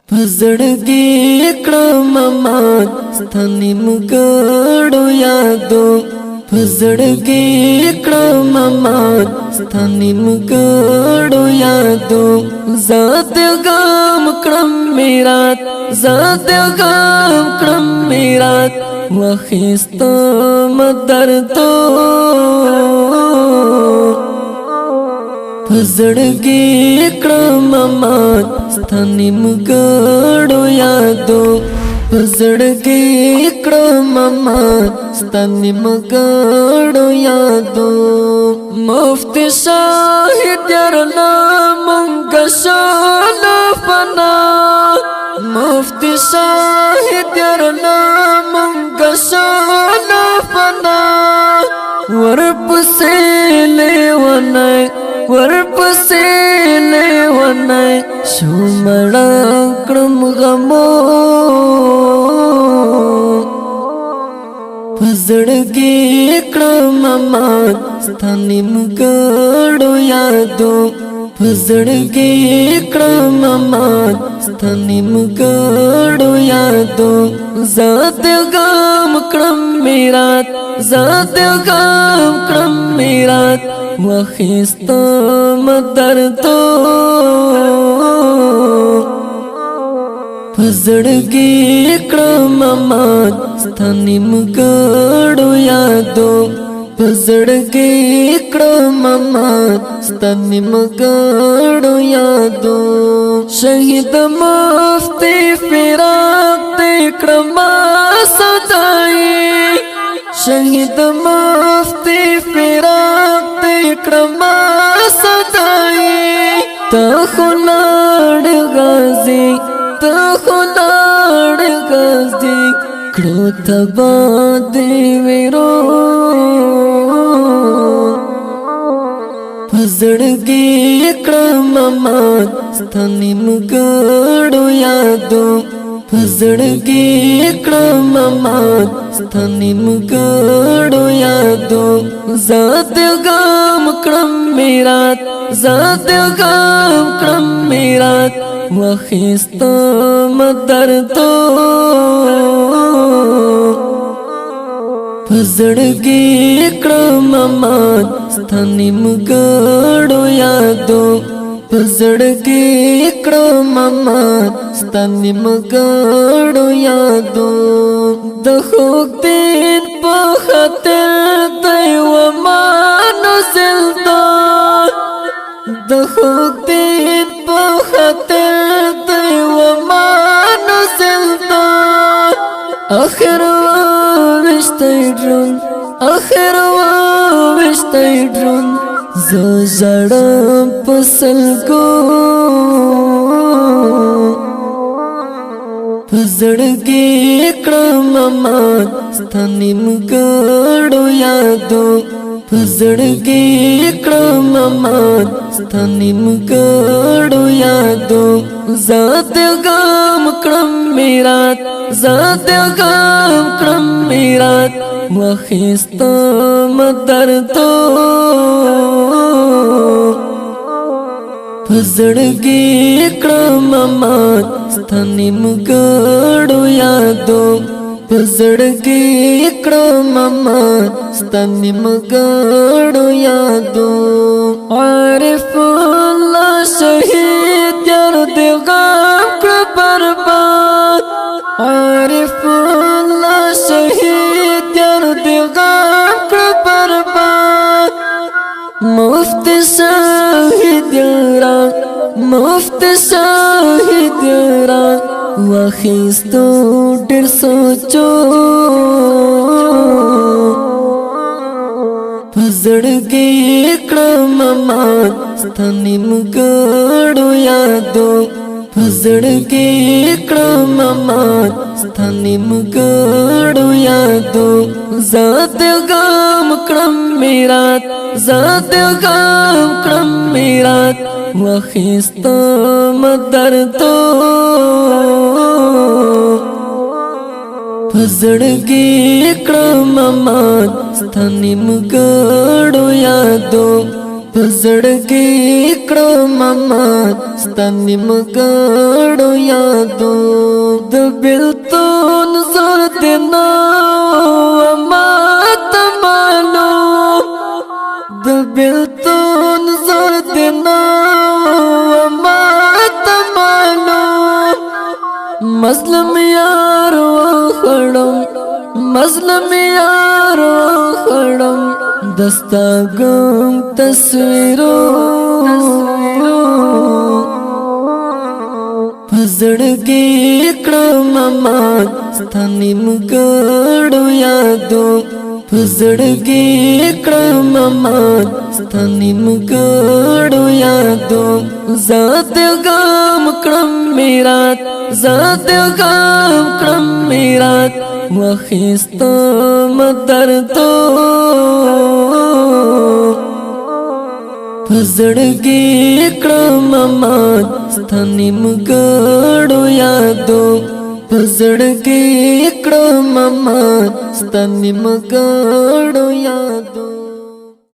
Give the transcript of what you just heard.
پزړګي کړم مات ستنیم ګړو یادو، پزړګي کړم مات ستنیم ګړو یادو۔ ذات غم کړم میرات، ذات غم کړم میرات، وخستم دردو۔ پزړګي کړم مات ستنیم ګړو یادو، پزړګي کړم مات ستنیم ګړو یادو۔ مفت شاهد درنا مونږ شال فنا، مفت شاهد درنا مونږ شال فنا، ورپسې لیونه، ورپسې لیونه شو، مړه کړم غمو۔ پزړګي کړم مات ستنیم ګړو یادو، پزړګي کړم مات ستنیم ګړو یادو۔ ذات غم کړم میرات، ذات غم کړم میرات، وخستم دردو۔ پزړګي کړم مات ستنیم ګړو یادو، پزړګي کړم مات ستنیم ګړو یادو۔ شهید مفتی فراق دې کړم صدای، شهید مفتی فراق دې کړم صدای، ته خلاړ غازی، ته خلاړ غازی، کړو تبا دې ویرو۔ پزړګي کړم مات ستنیم ګړو یادو، پزړګي کړم مات ستنیم ګړو یادو۔ ذات غم کړم میرات، ذات غم کړم میرات، وخستم دردو۔ پزړګي کړم مات ستنیم ګړو یادو، پزړګي کړم مات ستنیم ګړو یادو۔ د خوږ دین په خاطر دی و ما نزل دا، د خوږ دین په خاطر دی و ما نزل دا، اخر وشتای ډرون، اخر وشتای ډرون، زه ژړم پسلګو۔ پزړګي کړم مات ستنیم ګړو یادو، پزړګي کړم مات ستنیم ګړو یادو۔ ذات غم کړم میرات، ذات غم کړم میرات، وخستم دردو۔ پزړګي کړم مات ستنیم ګړو یادو، پزړګي کړم مات ستنیم ګړو یادو۔ عارف الله شهید یار دې غم کړ برباد، عارف الله شهید یار دې غم کړ برباد، مفت شاهد را، مفت شاهد را، واخیستو ډیر سوچو۔ پزړګي کړم مات ستنیم ګړو یادو، پزړګي کړم مات ستنیم ګړو یادو۔ ذات غم کړم میرات، ذات غم کړم میرات، وخستم دردو۔ پزړګي کړم مات ستنیم ګړو یادو، پزړګي کړم مات ستنیم ګړو یادو. د بلتون زور دې نو ما ته مالو، د بلتون زور دې نو ما ته مالو. مظلوم یار وخړم، مظلوم یار وخړم، دستاګم تصویرو. پزړګي کړم مات ستنیم ګړو یادو، پزړګي کړم مات ستنیم ګړو یادو. ذات غم کړم میرات، ذات غم کړم میرات، وخیستم دردو. پزړګي کړم مات ستنیم ګړو یادو، پزړګي کړم مات ستنیم ګړو یادو.